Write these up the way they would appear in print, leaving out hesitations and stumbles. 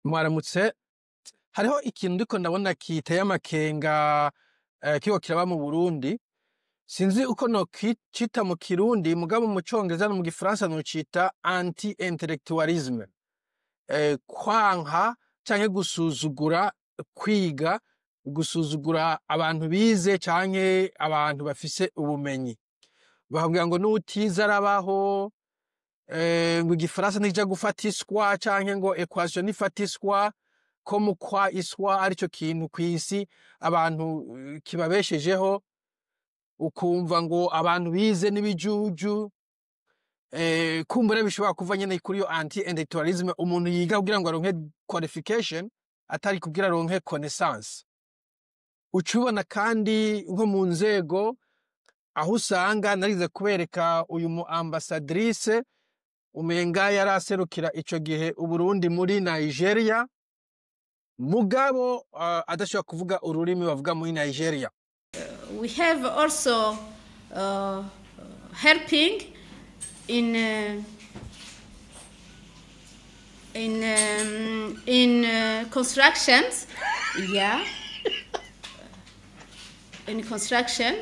Mwaramutse. Hariho ikintu ndiko ndabona kiteye amakenga kiriko kiraba mu Burundi. Sinzi uko nokicita mu Kirundi, mugabo mu Congereza no mu Gifaransa nocita anti intellectualisme. Kwanka canke gusuzugura kwiga, gusuzugura abantu bize canke abantu bafise ubumenyi. Bakubwira ngo n'uwutize arabaho, ngo igifaransa ntikija gufata iswa canke ngo équation ntifata iswa, ko mukwa iswa arico kintu kw'isi abantu kibabeshejeho, ukumva ngo abantu bize n'ibijuju, kumbure bishobora kuva nyene kuri iyo anti intellectualisme, umuntu yiga kugira ngo aronke qualification atari kugira aronke connaissance. Uca ubibona kandi nko mu nzego aho usanga narize kubereka uyu mu ambassadrice umenga yari aserukira ico gihe Uburundi muri Nigeria, mugabo adashobora kuvuga ururimi bavuga muri Nigeria. We have also helping in constructions, yeah. In construction,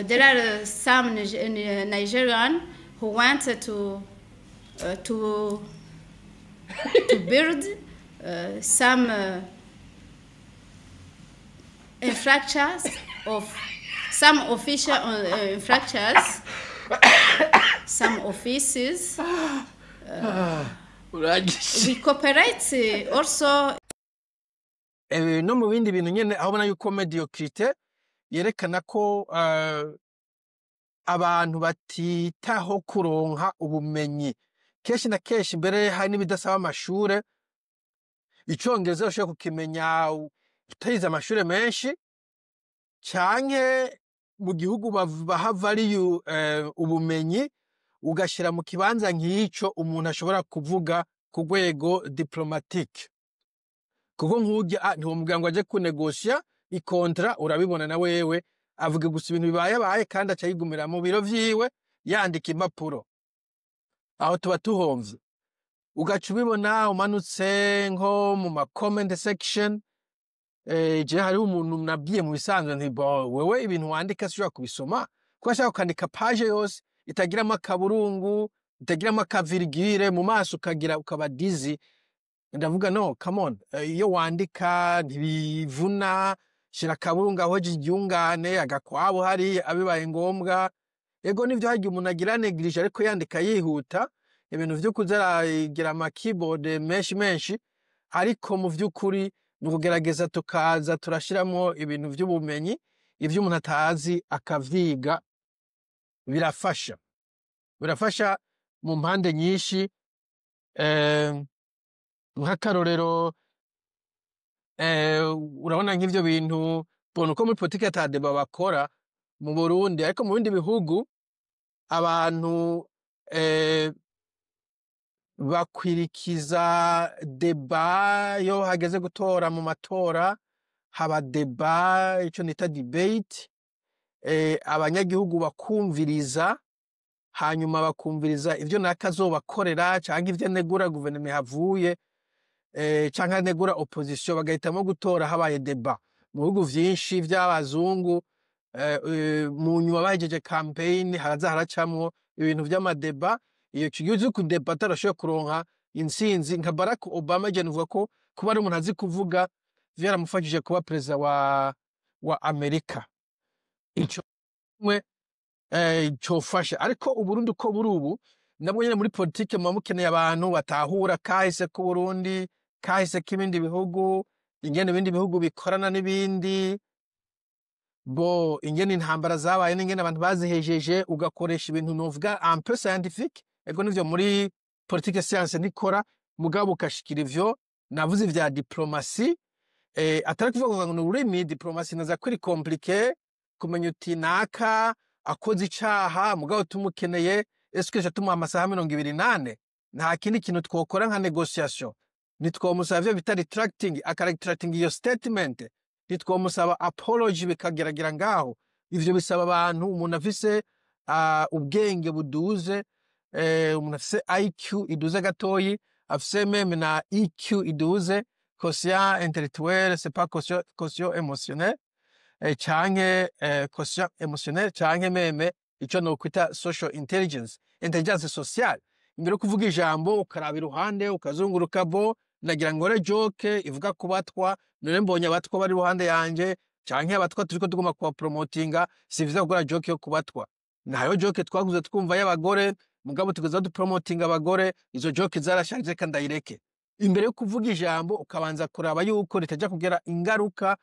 there are some Nigerian who wanted to build some infrastructures of some official infrastructures, some offices. Urangije. We cooperate also. No mu bindi bintu nyene aho ubona yuko médiocrité yerekana ko abantu batitaho kuronka ubumenyi. Kenshi na kenshi mbere hari n'ibidasaba amashure, Icongereza ushobora kukimenya utarize amashure menshi, canke mu gihugu baha value ubumenyi, ugashira mu kibanza nk'ico umuntu ashobora kuvuga ku rwego diplomatique. Kuko nk'urya ntiwomubwira ngo aje kunegosya i contrat, urabibona na wewe avuga gusa ibintu bibayabaye kandi aca yigumira mu biro vyiwe yandika impapuro. Aho tuba tuhomvye. Ugaca ubibona umanutse nko mu ma comment section, je hariho umuntu nabwiye mu bisanzwe nti: "Bo wewe, ibintu wandika sinshobora kubisoma," kuko ashaka kwandika page yose itagiramo akaburungu, itagiramo aka virgule, mu maso ukagira ukaba dizzy. Ndavuga: "No, come on, iyo wandika ntibivuna, shira akaburungu aho iryungane agakwabo hariya abibaye ngombwa." Ego nivyo, harya umuntu agira négligé ariko yandika yihuta, ibintu vyo kuza aragira ama keyboard menshi menshi, ariko mu vy'ukuri ni ukugerageza tukaza turashiramwo ibintu vy'ubumenyi, ivyo umuntu atazi akavyiga, birafasha. Birafasha mu mpande nyinshi, nk'akarorero urabona nk'ivyo bintu bona uko muri politike ata débat bakora mu Burundi, ariko mu bindi bihugu abantu bakwirikiza débat. Iyo hageze gutora mu matora haba débat, ico nita debate, abanyagihugu bakumviriza, hanyuma bakumviriza ivyo naka azobakorera canke ivyo anegura guverinoma ihavuye, canke anegura opposition, bagahitamo gutora habaye débat. Mu bihugu vyinshi vy'abazungu, mu nyuma bahejeje campaign haraza haracamwo ibintu vy'ama débats. Iyo kigiye uzi kudebata arashobora kuronka intsinzi, nka Barack Obama. Je nuvuga ko kuba ari umuntu azi kuvuga vyaramufashije kuba perezida wa Amerika. Ico mwe cofasha, ariko Uburundi uko buri ubu nabwo nyene muri politike muba mukeneye abantu batahura kahise k'Uburundi, kahise k'ibindi bihugu, ingene ibindi bihugu bikorana n'ibindi, bo ingene intambara zabaye n'ingene abantu bazihejeje, ugakoresha ibintu novuga un peu scientifique. Ego nivyo, muri politike science ntikora, mugabo ukashikira ivyo navuze vya diplomatie, atari kuvuga ngo ni ururimi. Diplomatie naza ko iri compliqué kumenya uti naka akoze icaha mugabo tumukeneye, eske je tumuha amasaha 24, nta kindi kintu twokora nka négociation? Ntitwomusaba ivyo bita retracting, aka retracting iyo statement? Ntitwomusaba apology bikageragira ngaho? Ivyo bisaba abantu, umuntu afise ubwenge buduze, umuntu afise IQ iduze gatoyi. afise même na EQ iduze, quotient intellectuel, c'est pas quotient émotionnel, canke quotient émotionnel, canke même ico nokwita social intelligence, intelligence sociale. Imbere yo kuvuga ijambo ukaraba iruhande, ukazunguruka. Bo nagira ngore joke ivuga ku Batwa, none mbonye Abatwa bari iruhande yanje, canke Abatwa turiko tugomba kubapromotinga, si vyiza gukora joke yo kubatwa. Nayo joke twaguze twumva y'abagore, mugabo tugeza dupromotinga abagore, izo joke zarashaje, reka ndayireke. Imbere yo kuvuga ijambo ukabanza kuraba yuko ritaja kugira ingaruka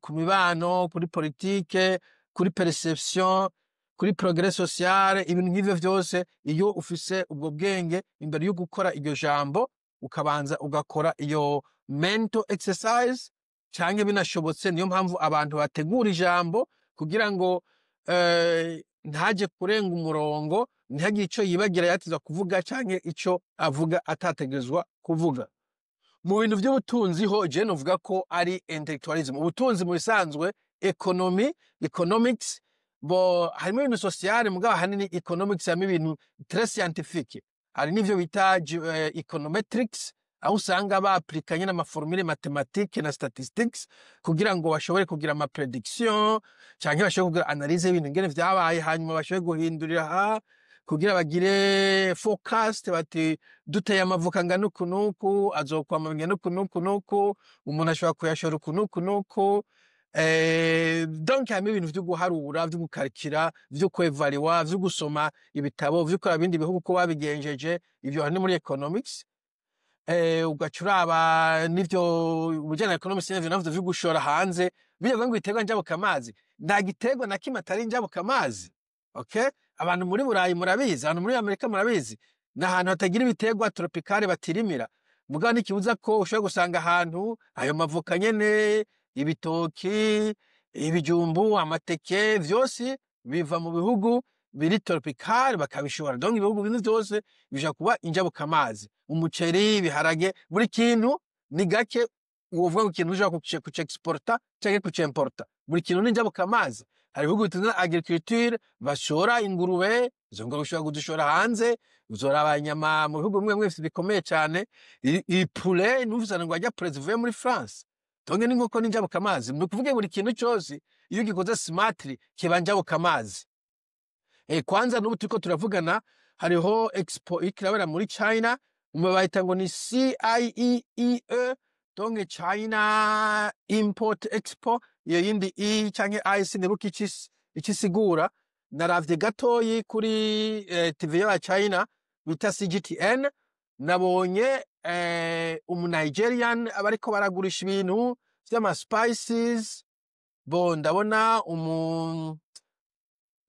ku mibano, kuri politike, kuri perception, kuri progrès social, ibintu nk'ivyo vyose. Iyo ufise ubwo bwenge, imbere yo gukora iryo jambo ukabanza ugakora iyo mental exercise, canke binashobotse. Niyo mpamvu abantu bategura ijambo kugira ngo ntaje kurenga umurongo, ntihagire ico yibagira yateza kuvuga, canke ico avuga atategerezwa kuvuga. Mu bintu by'ubutunzi ho, je novuga ko ari intellectualism. Ubutunzi mu bisanzwe, economy, economics, bo harimo ibintu social, mugabo ahanini economics harimo ibintu très scientifique. Hari n'ivyo bita econometrics, aho usanga baaplikanye n'ama formules mathématiques na statistics kugira ngo bashobore kugira ama prédiction, canke bashobore kugira analyse y'ibintu ingene vyabaye, hanyuma bashobore guhindurira ha kugira bagire forecast, bati duteye amavoka angana uku n'uku, azokwama bingana uku n'uku n'uku, umuntu ashobora kuyashora uku n'uku n'uku. Donc harimo ibintu vyo guharura, vyo gukarikira, vyo kwevariwa, vyo gusoma ibitabo, vyo kuraba ibindi bihugu uko babigenjeje. Ivyo ni muri economics. Ugaca uraba n'ivyo ubujyanye na economics, n'ivyo navyo vyo gushora hanze. Bivuga ngo ibiterwa njabukamazi, nta giterwa na kimwe atari njabukamazi, okay? Abantu muri Burayi murabizi, abantu muri Amerika murabizi, ni ahantu hatagira ibiterwa tropicale batirimira. Mugabo ntikibuza ko ushobora gusanga ahantu ayo mavoka nyene, ibitoki, ibijumbu, amateke, vyose biva mu bihugu biri tropicale bakabishora. Donc ibihugu bimwe vyose bishobora kuba injabukamazi. Umuceri, ibiharage, buri kintu. Ni gake wovuga ngo ikintu ushobora kucexporta canke kucemporta. Buri kintu ni injabukamazi. Hari ibihugu bitunze agriculture, bashora ingurube, izo ngurube ushobora kuzishora hanze. Uzoraba inyama mu bihugu bimwe bimwe bikomeye cane, i poulet, numvise ngo ajya poulet zivuye muri France. Donc n'inkoko ni injabukamazi. Ni ukuvuga buri kintu cyose iyo ugikoze smartly kiba njabukamazi. Kwanza n'ubu turiko turavugana hariho expo iriko irabera muri China, mu bayita ngo ni CIEEE, donc China Import Expo. Iyo yindi E canke I sinibuka ikisigura. Naravye gatoyi kuri TV y'aba China bita CGTN, nabonye umu Nigerian abariko baragurisha ibintu vy'ama spices. Bo ndabona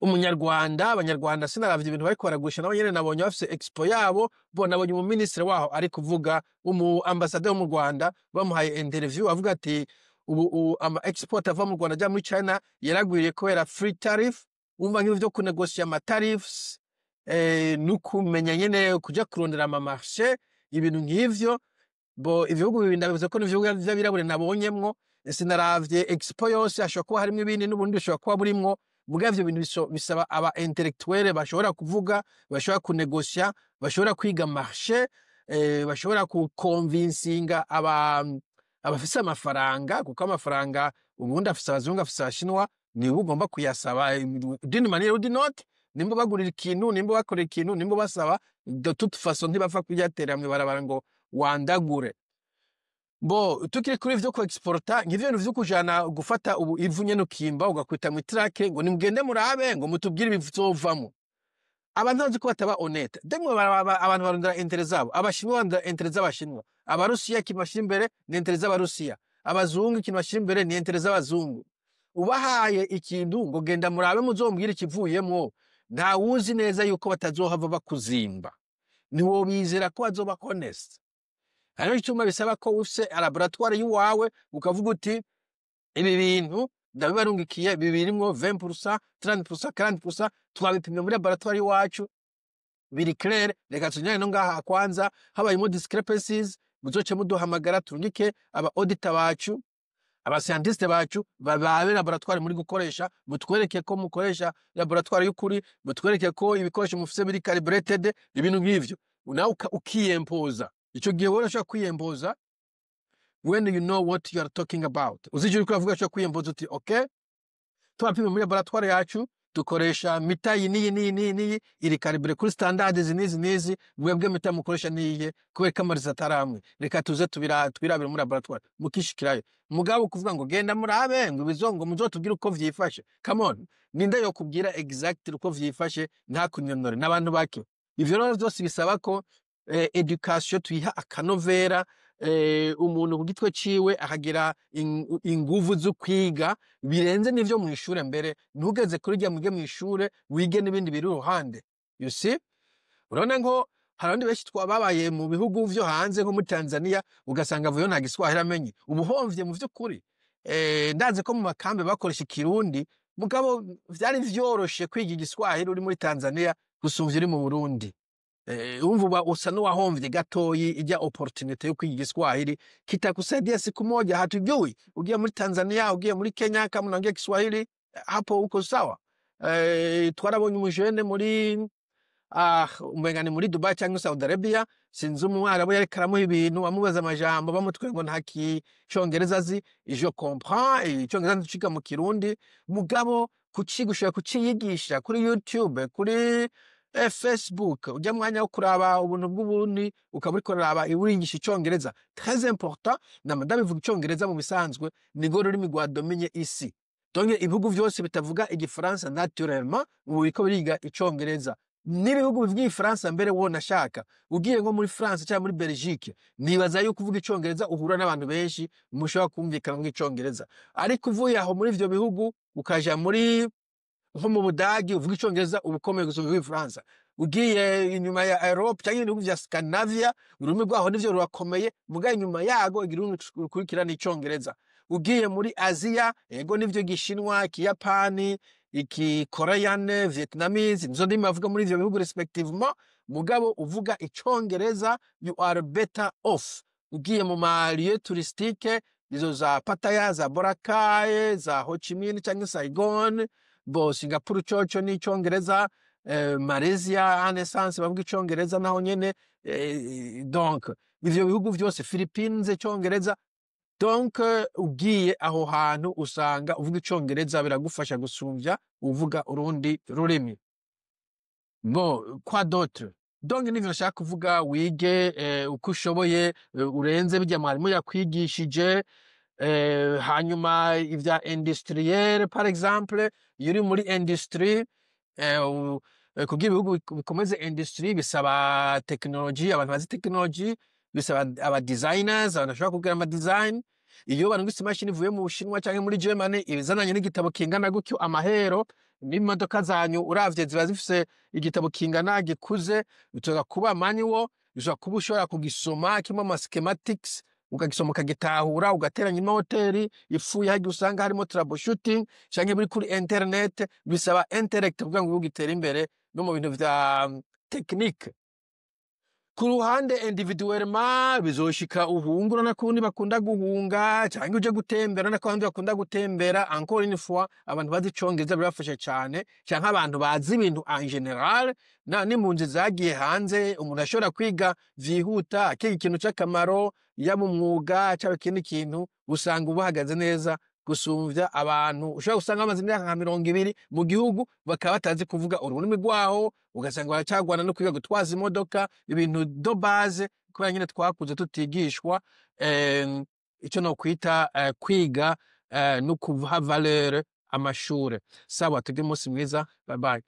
umunyarwanda, Abanyarwanda sinaravye ibintu bariko baragurisha, nabo nyene nabonye bafise expo yabo. Bo nabonye umuminisitiri waho ari kuvuga, umu ambassadeur wo mu Rwanda, bamuhaye interview avuga ati ubu ama export ava mu Rwanda aja muri China yaragwiriye kubera free tariff. Umva nk'ibintu vyo kunegosiya ama tariffs, no kumenya nyene kuja kurondera ama marché, ibintu nk'ivyo. Bo ibihugu bibiri ndabivuze ko n'ibihugu vy'abirabure nabonyemwo. Sinaravye expo yose, hashobora kuba harimwo ibindi n'ubundi bishobora kuba burimwo. Muga ivyo bintu bisaba aba intellectuel bashobora kuvuga, bashobora kunegosya, bashobora kwiga marché, bashobora kukonvinsinga aba abafise amafaranga, kuko amafaranga ubundi afise abazungu, afise Abashinwa, niwe ugomba kuyasaba d'une manière ou d'une autre. Nimba bagurira ikintu, nimba bakorera ikintu, nimba basaba, de toute façon ntibapfa kuyatera mw'ibarabara ngo wandagure. Bo tukiri kuri ivyo ku exporta, nk'ivyo bintu vyo kujana gufata ubu ivu nyene ukimba ugakwita mu itrake ngo nimugende murabe ngo mutubwire ibizovamo, abantu bazi ko bataba honnête. Demwe abantu barondera intérêts zabo. Abashinwa barondera intérêts z'Abashinwa, Abarusiya ikintu bashira imbere ni intérêts z'Abarusiya, abazungu ikintu bashira imbere ni intérêts z'abazungu. Ubahaye ikintu ngo genda murabe muzombwire ikivuyemwo, ntawuzi neza yuko batazohava bakuzimba, ntiwobizera ko bazoba honest. Hariho icuma bisaba ko ufise laboratoire y'iwawe, ukavuga uti ibi bintu ndabibarungikiye, ibi birimwo 20%, 30%, 40%, twabipimye muri laboratoire y'iwacu, biri clair, reka tunyane no ngaha. Kwanza habayemo discrepancies, muzoce muduhamagara, turungike aba auditor bacu, aba scientiste bacu, bababe laboratoire muri gukoresha, mutwereke ko mukoresha laboratoire y'ukuri, mutwereke ko ibikoresho mufise biri calibrated, ibintu nk'ivyo. Nawe ukiyempoza. Ico gihe wowe urashobora kwiyempoza when you know what you are talking about. Uzi ico uriko uravuga, ushobora kwiyempoza uti: "Okay, twapimye muri laboratoire yacu, dukoresha mita iyi n'iyi n'iyi n'iyi n'iyi, iri calibré kuri standard izi n'izi n'izi. Mwebwe mita mukoresha niyihe? Kubera ko amariza atari amwe, reka tuze twirabire muri laboratoire." Mukishikirayo. Mugabo kuvuga ngo genda murabe ngo ibizongo muzotubwire uko vyifashe, come on, ninde yokubwira exactly uko vyifashe ntakunyonore? N'abantu bake. Ivyo rero vyose bisaba ko education tuyiha akanovera, umuntu ku gitwe ciwe akagira inguvu zo kwiga birenze n'ivyo mw'ishure. Mbere ntugeze kuri rya mwige mw'ishure, wige n'ibindi biri iruhande, you see? Urabona nko hari abandi benshi twababaye mu bihugu vyo hanze, nko muri Tanzania, ugasanga avuyeyo nta Giswahili amenye. Ubuhomvye mu vy'ukuri. Ndazi ko mu makambi bakoresha Ikirundi, mugabo vyari vyoroshe kwiga Igiswahili uri muri Tanzania gusumvya uri mu Burundi. Umva, uba usa n'uwahomvye gatoyi ijya opportunity yo kwiga Igiswahili kitakusaidia siku moja, hatujui. Ugiye muri Tanzania, ugiye muri Kenya, kama unaongea Kiswahili hapo uko sawa. Twarabonye umujene muri, umenga ni muri Dubai cyangwa Saudi Arabia, sinzi, umwarabu yariko aramuha ibintu, amubaza amajambo, bamutwe ngo nta kicongereza azi. Je comprends, icongereza ntuciga mu Kirundi, mugabo kuciga ushobora kuciyigisha kuri YouTube, kuri Facebook. Ujya mwanya wo kuraba ubuntu bw'ubundi ukaba uriko uraraba urigisha icongereza, très important. Nama ndabivuga, icongereza mu bisanzwe nirwo rurimi rwa dominye isi. Donc ibihugu vyose bitavuga Igifaransa naturellement ubu biriko biriga icongereza. N'ibihugu bivuga Igifaransa mbere, wonashaka ugiye nko muri France cyangwa muri Belgique, nibaza yuko uvuga icongereza uhura n'abantu benshi mushobora kumvikana nk'icongereza. Ariko uvuye aho muri ivyo bihugu ukaja muri nko mu Budagi, uvuga icongereza uba ukomeye gusumba uvuga Igifaransa. Ugiye inyuma ya Europe cyangwa ibihugu vya Scandinavia, ururimi rwaho nivyo rurakomeye, muga inyuma yago ururimi rukurikira ni icongereza. Ugiye muri Aziya, ego nivyo, Igishinwa, Ikiyapani, iki Korean, Vietnamese, nizo ndimi bavuga muri ivyo bihugu respectivement, mugabo uvuga icongereza you are better off. Ugiye mu ma lieu touristique, izo za Pattaya, za Boracay, za Ho Chi Minh cyangwa Saigon, bo Singapore coco ni icongereza, Malaysia en essence bavuga icongereza naho nyene. Donc ivyo bihugu vyose, Philippines icongereza. Donc ugiye aho hantu usanga uvuga icongereza biragufasha gusumvya uvuga urundi rurimi. Bon, quoi d'autre? Donc nivyo nashaka kuvuga: wige uko ushoboye, urenze bijya mwarimu yakwigishije. Hanyuma ivya industriel, par exemple, iyo uri muri industrie, kugira ibihugu bikomeze industrie bisaba technologie, abantu bazi technologie, bisaba aba designers, abantu bashobora kugira ama design. Iyo barungitse imashini ivuye mu Bushinwa canke muri Germany, ibizananye n'igitabo kingana gutyo, amahero n'imodoka zanyu uravye ziba zifise igitabo kingana gikuze, bishobora kuba manual, bishobora kuba ushobora kugisoma kirimo ama schematics, ukagisoma ukagitahura, ugateranya imoteri ipfuye harya usanga harimo troubleshooting canke biri kuri internet. Bisaba intellect kugira ngo igihugu gitere imbere no mu bintu vya technique. Ku ruhande individuellement, bizoshika uhunga, urabona ko ubundi bakunda guhunga, canke uje gutembera, urabona ko abandi bakunda gutembera. Encore une fois, abantu bazi icongereza birabafasha cane, canke abantu bazi ibintu en général na n'impunzi zagiye hanze, umuntu ashobora kwiga vyihuta, akiga ikintu c'akamaro, yaba umwuga caba ikindi kintu, usanga uba uhagaze neza gusumvya abantu ushobora gusanga bamaze imyaka nka 20 mu gihugu bakaba batazi kuvuga ururimi rwaho, ugasanga baracagwana no kwiga gutwaza imodoka, ibintu de base, kubera nyene twakuze tutigishwa ico nokwita kwiga no kuha valeur amashure. Sawa, tugire umunsi mwiza, bye bye.